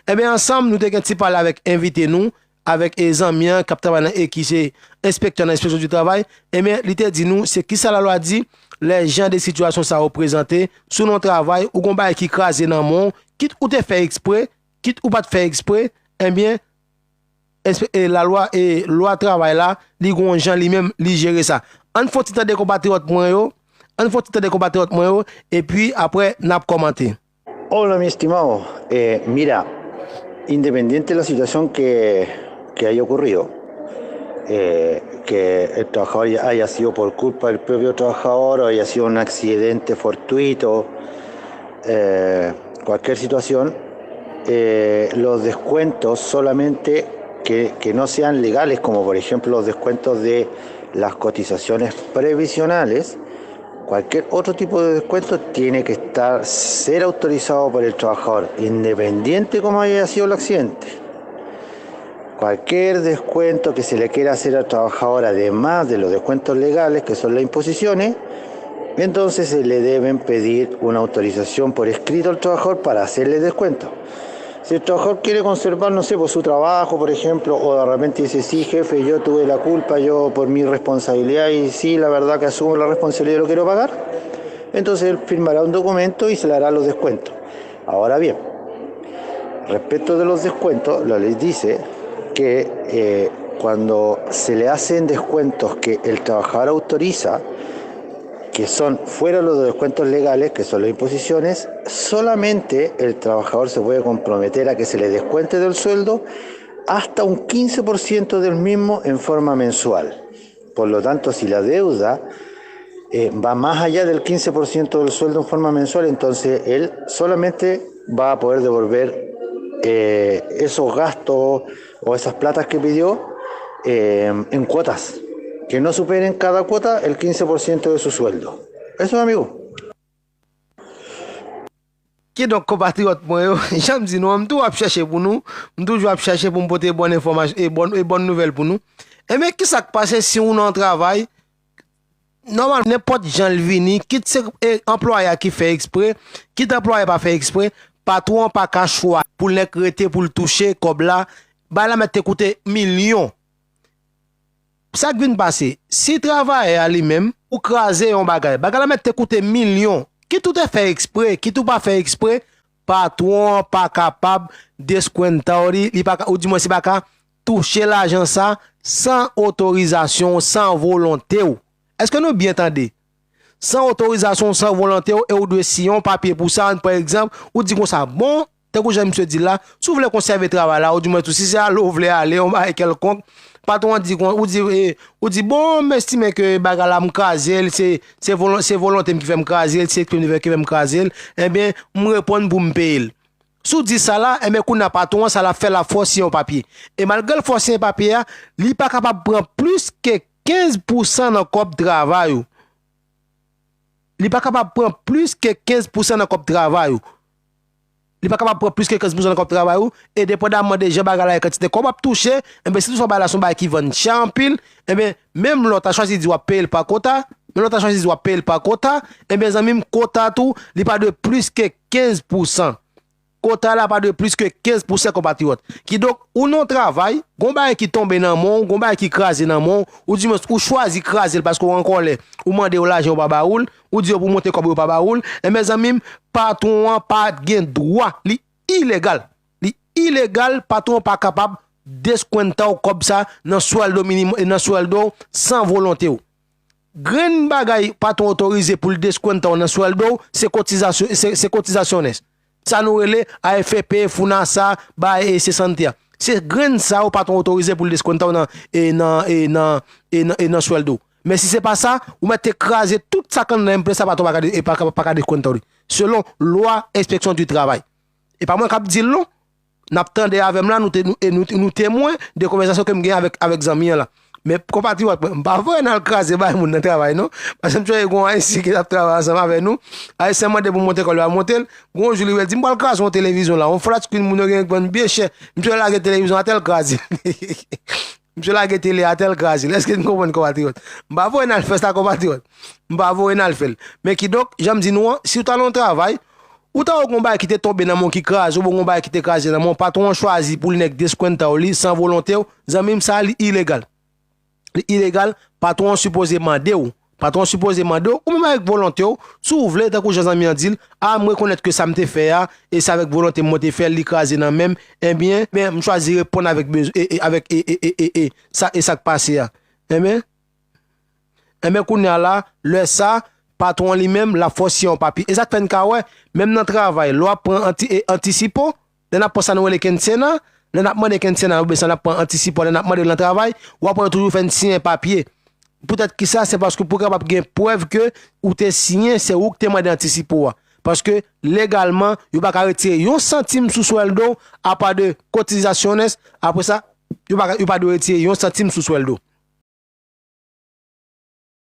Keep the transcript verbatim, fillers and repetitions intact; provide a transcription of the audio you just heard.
Ebyen, ansanm, nou te gen ti pale avèk envite nou, avèk, e, zanmi an k ap travay nan, e ki se enspektè nan enspeksyon di travay. Ebyen, li te di nou se kisa lalwa di lè jan de sitiyasyon sa yo prezante sou nan yon travay, ou gon bagay ki kraze nan men w, kit ou te fè ekspre, kit ou pa t fè ekspre, ebyen, espe- e, lalwa, e, lwa travay la, li gon jan li menm, li jere sa. Ann fè yon ti tande konpatriyòt mwen yo, ann fè yon ti tande konpatriyòt mwen yo, epi apre, n ap kòmante. Hola, mi estimado. Eh, mira, independiente de la situación que, que haya ocurrido, eh, que el trabajador ya- haya sido por culpa del propio trabajador o haya sido un accidente fortuito, eh, cualquier situación, eh, los descuentos solamente que, que no sean legales, como por ejemplo los descuentos de las cotizaciones previsionales, cualquier otro tipo de descuento tiene que estar, ser autorizado por el trabajador, independiente como haya sido el accidente. Cualquier descuento que se le quiera hacer al trabajador, además de los descuentos legales, que son las imposiciones, entonces se le deben pedir una autorización por escrito al trabajador para hacerle descuento. Si el trabajador quiere conservar, no sé, pues su trabajo, por ejemplo, o de repente dice, sí, jefe, yo tuve la culpa, yo por mi responsabilidad, y sí, la verdad que asumo la responsabilidad y lo quiero pagar, entonces él firmará un documento y se le hará los descuentos. Ahora bien, respecto de los descuentos, la ley dice que eh, cuando se le hacen descuentos que el trabajador autoriza, que son fuera de los descuentos legales, que son las imposiciones, solamente el trabajador se puede comprometer a que se le descuente del sueldo hasta un quince por ciento del mismo en forma mensual. Por lo tanto, si la deuda eh, va más allá del quince por ciento del sueldo en forma mensual, entonces él solamente va a poder devolver eh, esos gastos o esas platas que pidió eh, en cuotas, que no superen cada cuota el quince por ciento de su sueldo. Eso, amigo. Kidonk, konpatriyòt mwen yo, jan m di nou an, m toujou ap chèche pou nou, m toujou ap chèche pou m pote bòn enfòmasyon e bòn, e bòn nouvèl pou nou. Ebyen, kisa k pase si ou nan yon travay, nòmal, nenpòt jan l vini, kit se e, anplwayè a ki fè ekspre, kit anplwayè pa fè ekspre, patwon an pa ka chwazi pou l nèk rete pou l touche kòb la, bagay la mèt te koute milyon. Sa k vin pase, si travayè a li menm, ou kraze yon bagay, bagay la mèt te koute milyon, kit ou te fè ekspre, kit ou pa fè ekspre, patwon an pa kapab deskwenta w li, li pa ka, oudimwens li pa ka touche lajan sa san otorizasyon w, san volonte w. Èske nou byen tande? San otorizasyon w, san volonte w, e ou dwe siyen yon papye pou sa, pa egzanp, ou di konsa, bon, tankou jan misye di la, si w vle konsève travay la, oudimwens tou, si se ale w vle ale, yon bagay kèlkonk, patwon an di, ou di, e, ou di, bon, m estime ke bagay la m kraze l, se, se, volon, se volonte m ki fè m kraze l, se ekspre m ki fè m kraze l, ebyen, m reponn pou m peye l. Si w di sa la, ebyen, kounye a patwon an, sa l ap fè, l ap fè w siyen yon papye. E malgre l fè w siyen papye a, li pa kapab pran plis ke kenz pousan nan kòb travay ou. Li pa kapab pran plis ke kenz pousan nan kòb travay ou. Li pa kapab pran plis ke kenz pousan nan kòb travay ou, e depandamman de jan bagay la ye, kantite kòb w ap touche, enben, si toutfwa bagay la se yon bagay ki vann chè anpil, enben, menm lè w ta chwazi di w ap peye l pa kota, menm lè w ta chwazi di w ap peye l pa kota, enben, zanmi m, kota tou, li pa dwe plis ke kenz pousan. Kota la pa dwe plis ke kenz pousan, konpatriyòt. Kidonk, ou nan yon travay, gon bagay ki tonbe nan men w, gon bagay ki kraze nan men w, oudimwens ou chwazi kraze l paske w an kòlè, ou mande yo lajan yo pa ba ou l, ou di yo pou w monte kòb yo pa ba ou l, enben zanmi m, patwon an pa gen dwa, li ilegal. Li ilegal, patwon an pa kapab deskwenta w kòb sa nan swèldo minimòm, nan swèldo w san volonte w. Grenn bagay patwon otorize pou l deskwenta w nan swèldo w, se kotizasyon, se, se kotizasyones. Sa nou rele A F P, FUNASA, bay e se sante a. Se grenn sa yo patwon otorize pou l deskwenta w nan, e nan, e nan, e nan, e nan swèldo w. Men si se pa sa, ou mèt te kraze tout sa k anndan enplè sa, patwon pa ka, e pa, pa ka deskwenta w li. Selon lwa enspeksyon di travay. E pa mwen k ap di l non. N ap tande avè m la, nou, te, nou, e nou, nou temwen de konvèsasyon ke m gen avèk, avèk zanmi an la. Men konpatriyòt mwen, m pa voye n al kraze bay moun nan travay non. Paske m sonje gon Ayisyen ki t ap travay ansanm avè nou. Ayisyen mande pou m monte kòb li, pa monte l. Gon jou li wè l di, m pral kraze yon televizyon la, yon flat screen moun yo gen vann byen chè. Misye lage televizyon atè l kraze l. Misye lage tele atè l kraze l. Èske n konprann konpatriyòt? M pa voye n al fè sa konpatriyòt. M pa voye n al fè l. Men kidonk, jan m di nou an, si w t al nan yon travay, Ou ta wè gon bagay ki te tonbe nan men w ki kraze, oubyen gon bagay ki te kraze nan men w, patwon an chwazi pou l nèk deskwenta w li san volonte w, zanmi m, sa li ilegal. Li ilegal, patwon an sipoze mande w. Patwon an sipoze mande w, ou menm avèk volonte w, si w vle, tankou jan zanmi an di l, a, m rekonèt ke sa m te fè a, e se avèk volonte m mwen te fè l, li kraze nan men m, ebyen, men m chwazi reponn avèk, bez- e, e, avèk e, e, e, e, e, sa, e sa k pase a. Ebyen, Enben, kounye a la, lè sa, patwon an li menm, l ap fè w siyen yon papye. E sa k fè n ka wè, menm nan travay, lè w ap pran anti, e, antisipo, lè n ap pran sa nou rele quinzena, lè n ap mande quinzena, oubyen sa n ap pran antisipo, lè n ap mande l nan travay, w ap wè yo toujou fè n siyen papye. Poutèt ki sa? Se paske pou kapab gen prèv ke ou te siyen, se ou ki te mande antisipo a. Paske, legalman, yo pa ka retire yon santim sou swèldo w, apa de cotizaciones, apre sa, yo pa, yo pa dwe retire yon santim sou swèldo w.